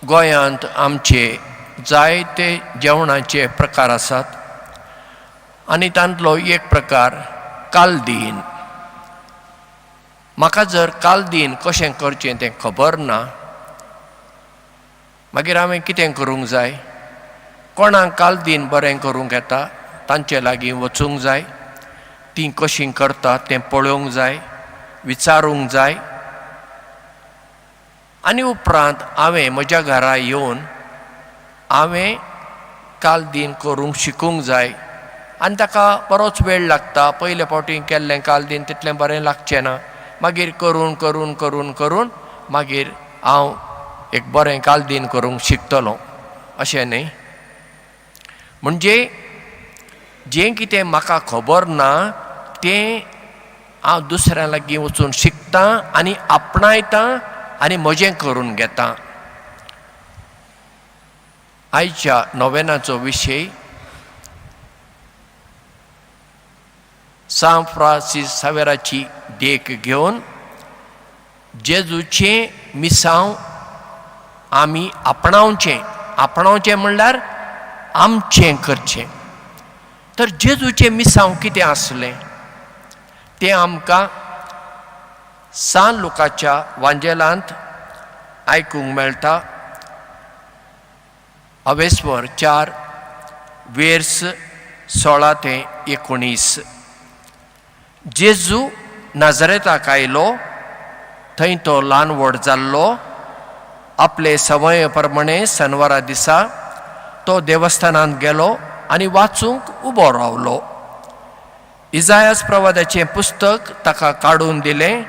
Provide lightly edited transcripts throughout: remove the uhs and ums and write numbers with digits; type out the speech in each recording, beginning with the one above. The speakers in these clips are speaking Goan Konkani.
गोंयांत आमचे जायते जेवणाचे प्रकार आसात आनी तांतलो एक प्रकार कालदीन. म्हाका जर कालदीन कशें करचें तें खबर ना, मागीर हांवें कितें करूंक जाय? कोणाक कालदीन बरें करूंक येता तांचे लागीं वचूंक जाय, तीं कशीं करतात तें पळोवंक जाय, विचारूंक जाय आनी उपरांत हांवें म्हज्या घरा येवन हांवें कालदीन करूंक शिकूंक जाय. आनी ताका बरोच वेळ लागता. पयले फावटी केल्लें कालदीन तितलें बरें लागचें ना, मागीर करून करून करून करून मागीर हांव एक बरें कालदीन करूंक शिकतलो अशें न्ही. म्हणजे जें कितें म्हाका खबर ना तें हांव दुसऱ्यां लागीं वचून शिकतां आनी आपणायतां आनी म्हजें करून घेतां. आयच्या नोवेनाचो विशय सांत फ्रांसीस सावेराची देख घेवन जेजूचें मिसांव आमी आपणावचें. आपणावचें म्हणल्यार आमचें करचें. तर जेजूचें मिसांव कितें आसलें तें आमकां सान लुकाच्या वांजेलांत आयकूंक मेळटा. अवेस्वर 4 वेर्स 16 ते 19. जेजू नाजरेताक आयलो, थंय तो ल्हान व्हड जाल्लो. आपले संवये प्रमाणे सनवारा दिसा तो देवस्थानांत गेलो आनी वाचूंक उबो रावलो. इजायास प्रवादाचें पुस्तक ताका काडून दिलें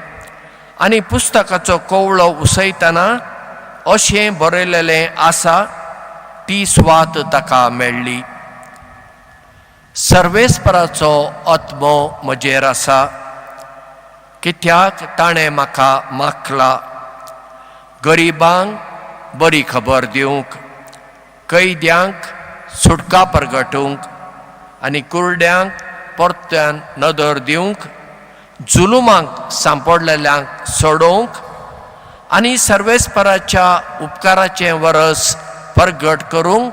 आनी पुस्तकाचो कवळो उसयतना अशें बरयलेलें आसा ती सुवात ताका मेळ्ळी. सर्वेस्पराचो आत्मो म्हजेर आसा, कित्याक ताणें म्हाका माखला गरिबांक बरी खबर दिवंक, कैद्यांक सुटका परगटूंक आनी कुरड्यांक परत्यान नदर दिवंक, जुलुमांक सांपडलेल्यांक सोडोवंक आनी सर्वेस्पराच्या उपकाराचें वरस परगट करूंक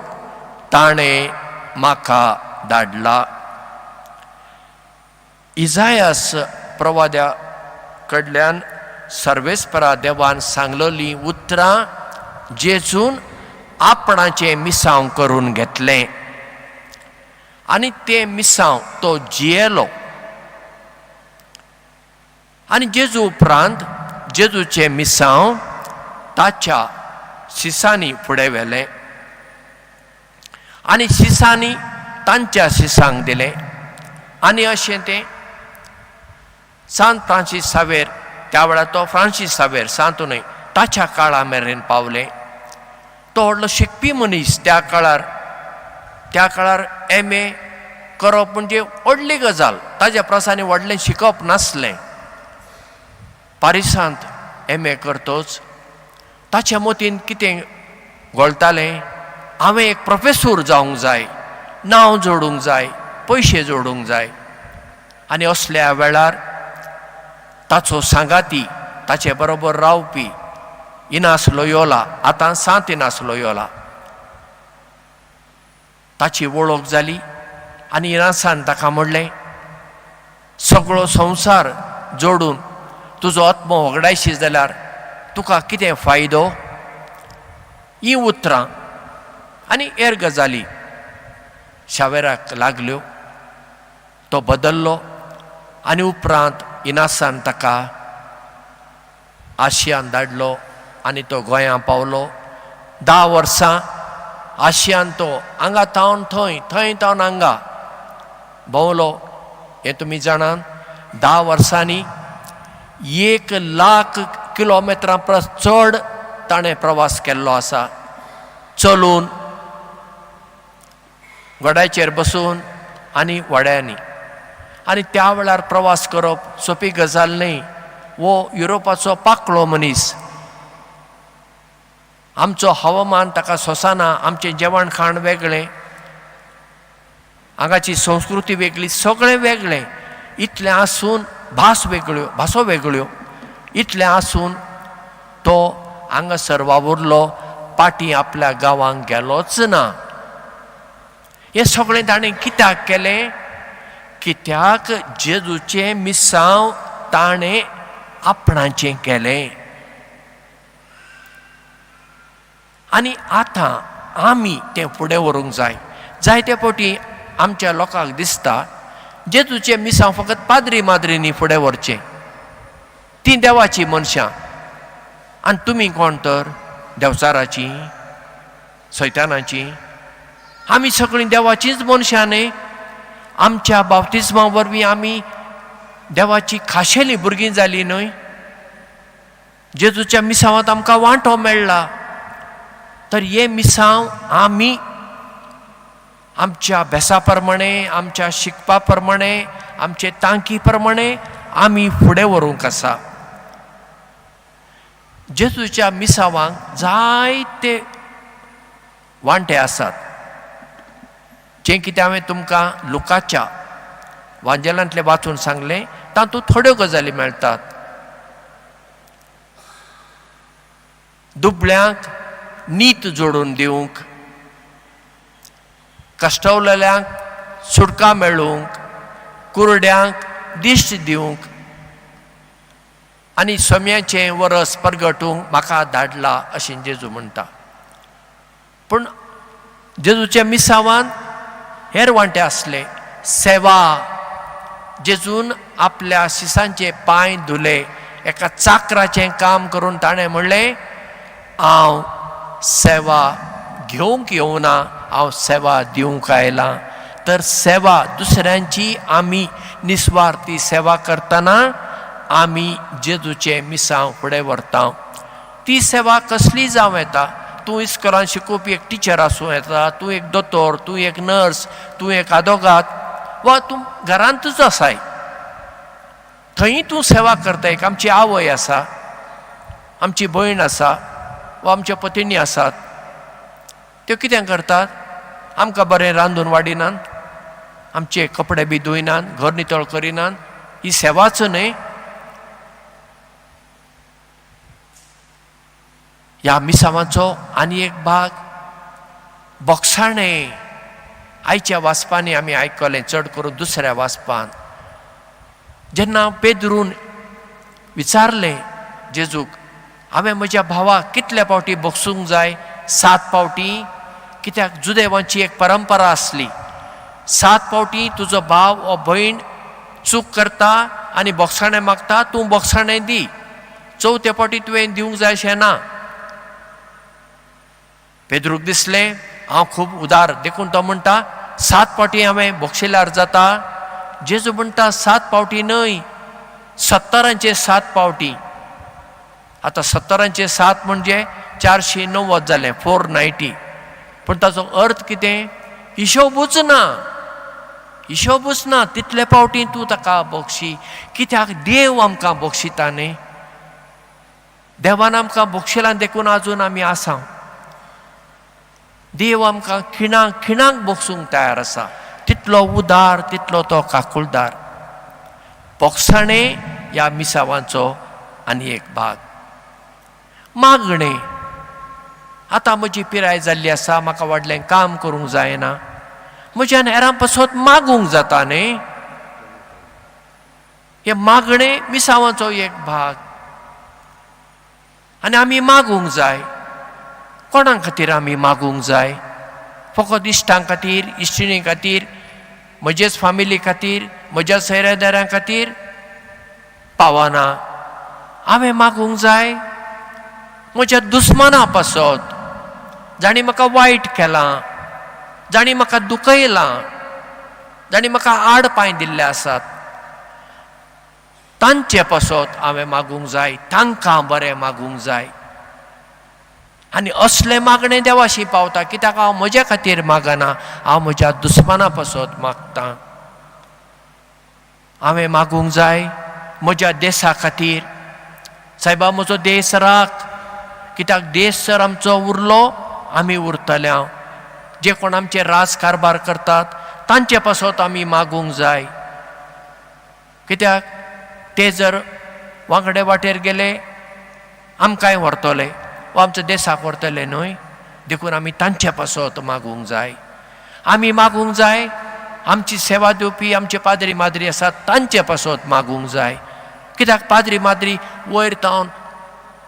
ताणें म्हाका धाडला. इजायास प्रवाद्या कडल्यान सर्वेस्परा देवान सांगलेलीं उतरां जेजून आपणाचें मिसांव करून घेतलें आनी तें मिसांव तो जियेलो. आनी जेजू उपरांत जेजूचें मिसांव ताच्या शिसांनी फुडें व्हेलें आनी शिसांनी तांच्या शिसांक दिलें. आनी अशें तें सांत फ्रांसीस सावेर, त्या वेळार तो फ्रांसीस सावेर सांत न्हय, ताच्या काळा मेरेन पावलें. तो व्हडलो शिकपी मनीस. त्या काळार एम ए करप म्हणजे व्हडली गजाल. ताज्या प्रसांनी व्हडलें शिकप नासलें. पारिसांत एम ए करतच ताच्या मतीन कितें घोळटालें, हांवें एक प्रोफेसोर जावंक जाय, नांव जोडूंक जाय, पयशे जोडूंक जाय. आनी असल्या वेळार ताचो सांगाती, ताचे बरोबर रावपी इनास लोयोला, आतां सांत इनास लोयोला, ताची वळख जाली आनी इनासान ताका म्हणलें, सगळो संवसार जोडून तुजो आत्मो वगडायशी जाल्यार तुका कितें फायदो? ही उतरां आनी हेर गजाली शावेराक लागल्यो. तो बदल्लो आनी उपरांत इनासान ताका आशियान धाडलो आनी तो गोंयां पावलो. 10 वर्सां आशियान तो हांगा तावन थंय, थंय तावन हांगा भोंवलो. हें तुमी जाणात. 10 वर्सांनी 1 लाख किलोमिटरां परस चड ताणें प्रवास केल्लो आसा, चलून, घोड्याचेर बसून आनी व्हड्यांनी. आनी त्या वेळार प्रवास करप सोंपी गजाल न्हय. वो युरोपाचो पाकळो मनीस, आमचो हवामान ताका सोंसना, आमचें जेवण खाण वेगळें, हांगाची संस्कृती वेगळी, सगळें वेगळें. इतलें आसून भास वेगळ्यो, भासो वेगळ्यो, इतलें आसून तो हांगासर वावुरलो. पाटी आपल्या गांवांक गेलोच ना. हें सगळें ताणें कित्याक केलें? कित्याक जेजूचें मिसांव ताणें आपणाचें केलें. आनी आतां आमी तें फुडें व्हरूंक जाय. जायते फावटी आमच्या लोकांक दिसता जेजूचें मिसांव फकत पाद्री माद्रींनी फुडें व्हरचें, तीं देवाचीं मनशां आनी तुमी कोण तर देवचाराचीं, सैतानाचीं. आमी सगळीं देवाचींच मनशां न्ही. आमच्या बाप्तिज्मा वरवीं आमी देवाची खाशेली भुरगीं जालीं न्हय. जेजूच्या मिसांवांत आमकां वांटो मेळ्ळा. तर हें मिसांव आमी आमच्या भेसा प्रमाणे, आमच्या शिकपा प्रमाणे, आमचे तांकी प्रमाणे आमी फुडें व्हरूंक आसा. जेजूच्या मिसांवांक जायते वांटे आसात, जें कितें हांवें तुमकां लुकाच्या वांजेलांतलें वाचून सांगलें तातूंत थोड्यो गजाली मेळटात. दुबळ्यांक नीत जोडून दिवंक, कश्टवलेल्यांक सुटका मेळूंक, कुरड्यांक दिश्ट दिवंक आनी सोम्याचें वरस परगटूंक म्हाका धाडला अशें जेजू म्हणटा. पूण जेजूच्या मिसावान हेर वांटे आसले. सेवा, जेजून आपल्या शिसांचे पांय धुले, एका चाकराचें काम करून ताणें म्हणलें, हांव सेवा घेवंक येवना, हांव सेवा दिवंक आयलां. तर सेवा दुसऱ्यांची आमी निस्वार्थी सेवा करतना आमी जेजूचें मिसांव फुडें व्हरता. ती सेवा कसली जावं येता. तूं इस्कोलान शिकोवपी एक टिचर आसूं येता, तूं एक दोतोर, तूं एक नर्स, तूं एक आदोगाद, वा तूं घरांतूच आसाय थंय तूं सेवा करता. एक आमची आवय आसा, आमची भयण आसा वा आमच्यो पतिणी आसात, त्यो कितें करतात? आमकां बरें रांदून वाडिनात, आमचे कपडे बी धुयनात, घर नितळ करिनात. ही सेवाच न्हय. ह्या मिसांवाचो आनी एक भाग बोगसाणें. आयच्या वाचपांनी आमी आयकलें, चड करून दुसऱ्या वाचपान, जेन्ना पेद्रून विचारलें जेजूक, हांवें म्हज्या भावाक कितले फावटी बोगसूंक जाय? 7 फावटी. कित्याक जुदेवांची एक परंपरा आसली, 7 फावटी तुजो भाव वा भयण चूक करता आनी बोगसाणें मागता, तूं बोगसाणें दी. चवथे फावटी तुवें दिवंक जाय अशें ना. पेद्रूक दिसलें हांव खूब उदार, देखून तो म्हणटा 7 फावटी हांवें बोगशिल्यार जाता. जेजू म्हणटा 7 फावटी न्हय, 70 7 फावटी. आतां 70 7 म्हणजे 490 जालें, 490. पूण ताचो अर्थ कितें? हिशोबूच ना, हिशोबूच ना. तितले फावटी तूं ताका बोगशी. कित्याक देव आमकां बोगशिता न्ही. देवान आमकां बोगशिला देखून आजून आमी आसा. देव आमकां खिणाक खिणाक बोगसूंक तयार आसा. तितलो उदार, तितलो तो काकुळदार. बोगसाणें ह्या मिसावांचो आनी एक भाग. मागणें, आतां म्हजी पिराय जाल्ली आसा, म्हाका व्हडलें काम करूंक जायना, म्हज्यान हेरां पासत मागूंक जाता न्ही. हें मागणें मिसावांचो एक भाग आनी आमी मागूंक जाय. कोणा खातीर आमी मागूंक जाय? फकत इश्टां खातीर, इश्टिणी खातीर, म्हजेच फामिली खातीर, म्हज्या सयऱ्यादारां खातीर पावना. हांवें मागूंक जाय म्हज्या दुस्माना पासत, जांणी म्हाका वायट केलां, जांणी म्हाका दुखयलां, जांणी म्हाका आड पांय दिल्ले आसात, तांचे पासत हांवें मागूंक जाय, तांकां बरें मागूंक जाय. आनी असलें मागणें देवाशी पावता. कित्याक हांव म्हज्या खातीर मागना, हांव म्हज्या दुस्माना पासत मागतां. हांवें मागूंक जाय म्हज्या देशा खातीर. सायबा म्हजो देश राख, कित्याक देश जर आमचो उरलो आमी उरतले. हांव जे कोण आमचे राज कारभार करतात तांचे पासत आमी मागूंक जाय. कित्याक ते जर वांगडे वाटेर गेले आमकांय व्हरतले वा आमच्या देशाक व्हरतले न्हय. देखून आमी तांचे पासत मागूंक जाय. आमी मागूंक जाय आमची सेवा दिवपी आमचे पाद्री माद्री आसात तांचे पासत मागूंक जाय. कित्याक पाद्री माद्री वयर तावन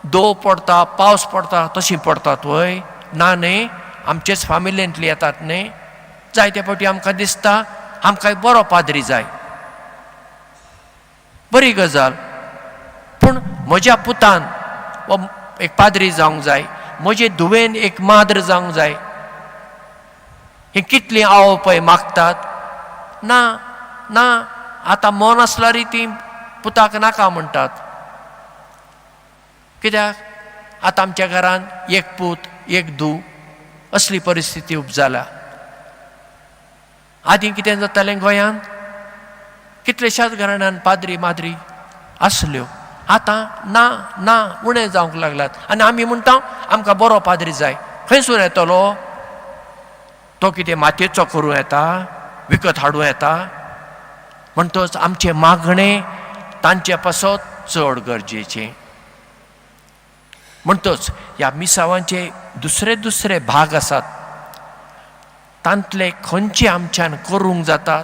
दो पडटा, पावस पडटा तशीं पडटात वय? ना न्ही, आमचेच फामिलेंतली येतात न्ही. जायते फावटी आमकां दिसता आमकां एक बरो पाद्री जाय, बरी गजाल, पूण म्हज्या पुतान वा एक पाद्री जावंक जाय, म्हजे धुवेन एक माद्र जावंक जाय. ही कितलीं आवय पय मागतात. ना ना, आतां मन आसल्यार ती पुताक नाका म्हणटात. कित्याक आतां आमच्या घरांत एक पूत एक धूव असली परिस्थिती उपजाल्या. आदीं कितें जातालें गोंयांत, कितलेशाच घराण्यान पाद्री माद्री आसल्यो, आतां ना ना उणें जावंक लागल्यात. आनी आमी म्हणटा आमकां बरो पाद्री जाय. खंयसून येतलो तो? कितें मातयेचो करूं येता, विकत हाडूं येता? म्हणटच आमचें मागणें तांचे पासत चड गरजेचें. म्हणटच ह्या मिसावांचे दुसरे दुसरे भाग आसात, तांतले खंयचे आमच्यान करूंक जातात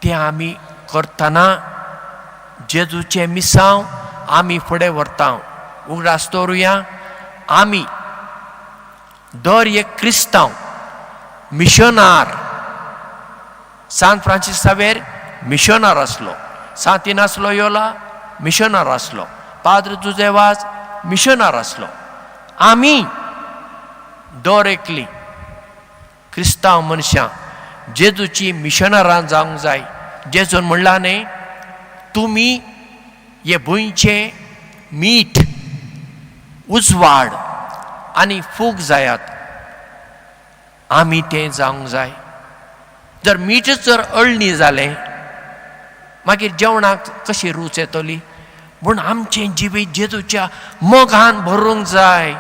ते आमी करतना जेजूचें मिसांव आमी फुडें व्हरता. उगडास दवरुया, आमी दर एक क्रिस्तांव मिशनार. सांत फ्रांसीस सावेर मिशनार आसलो, सांत इनास लोयोला मिशनार आसलो, पाद्र जुजे वाज मिशनार आसलो. आमी दर एकली क्रिस्तांव मनशां जेजूची मिशनारां जावंक जाय. जेजून म्हणलां न्ही, तुमी हे भुंयचें मीठ, उजवाड आनी फूग जायात. आमी तें जावंक जाय. जर मीठच जर अळणी जालें मागीर जेवणाक कशी रूच येतली? म्हूण आमचें जिवीत जेजूच्या मोगान भरूंक जाय.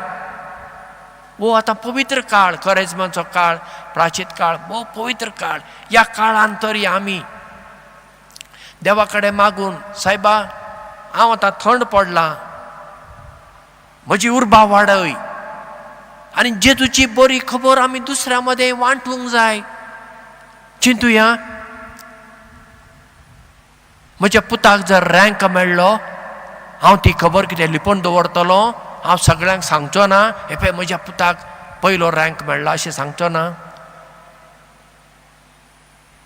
वो आतां पवित्र काळ, करेजमाचो काळ, प्राचीत काळ, हो पवित्र काळ. ह्या काळान तरी आमी देवा कडेन मागून, सायबा हांव आतां थंड पडलां, म्हजी उर्बा वाडय आनी जेजूची बरी खबर आमी दुसऱ्या मदें वांटूंक जाय. चिंतुया, म्हज्या पुताक जर रँक मेळ्ळो, हांव ती खबर कितें लिपोवन दवरतलो? हांव सगळ्यांक सांगचो ना, हे पळय म्हज्या पुताक पयलो रँक मेळ्ळा अशें सांगचो ना.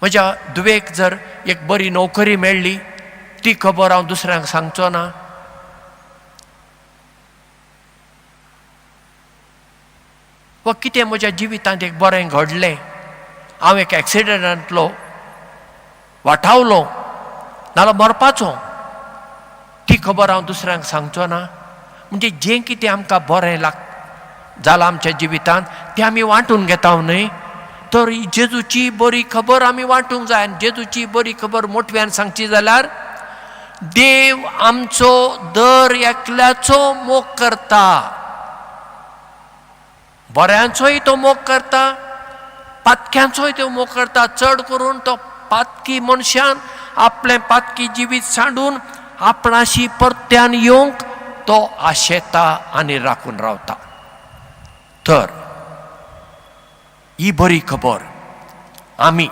म्हज्या धुवेक जर एक बरी नोकरी मेळ्ळी ती खबर हांव दुसऱ्यांक सांगचो ना. वा कितें म्हज्या जिवितांत एक बरें घडलें, हांव एक एक्सिडंटांतलो वाटावलो नाल्यार मरपाचो, ती खबर हांव दुसऱ्यांक सांगचो ना. म्हणजे जें कितें आमकां बरें लाग जालां आमच्या जिवितांत तें आमी वांटून घेता न्हय. तर जेजूची बरी खबर आमी वांटूंक जाय. आनी जेजूची बरी खबर मोटव्यान सांगची जाल्यार देव आमचो दर एकल्याचो मोग करता, बऱ्यांचोय तो मोग करता, पातक्यांचोय तो मोग करता. चड करून तो पातकी मनशान आपलें पातकी जिवीत सांडून आपणाशी परत्यान येवंक तो आशेता आनी राखून रावता. तर ही बरी खबर आमी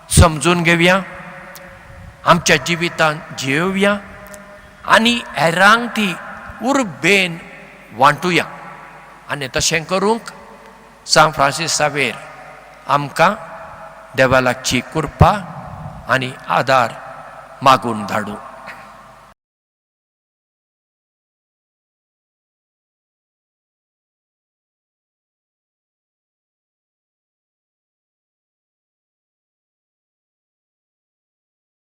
समजून घेवया, आमच्या जिवितांत जियोवया आनी हेरांक ती उर्बेन वांटुया. आनी तशें करूंक सांत फ्रांसीस सावेर आमकां देवा लागची कृपा आनी आदार मागून धाडूं.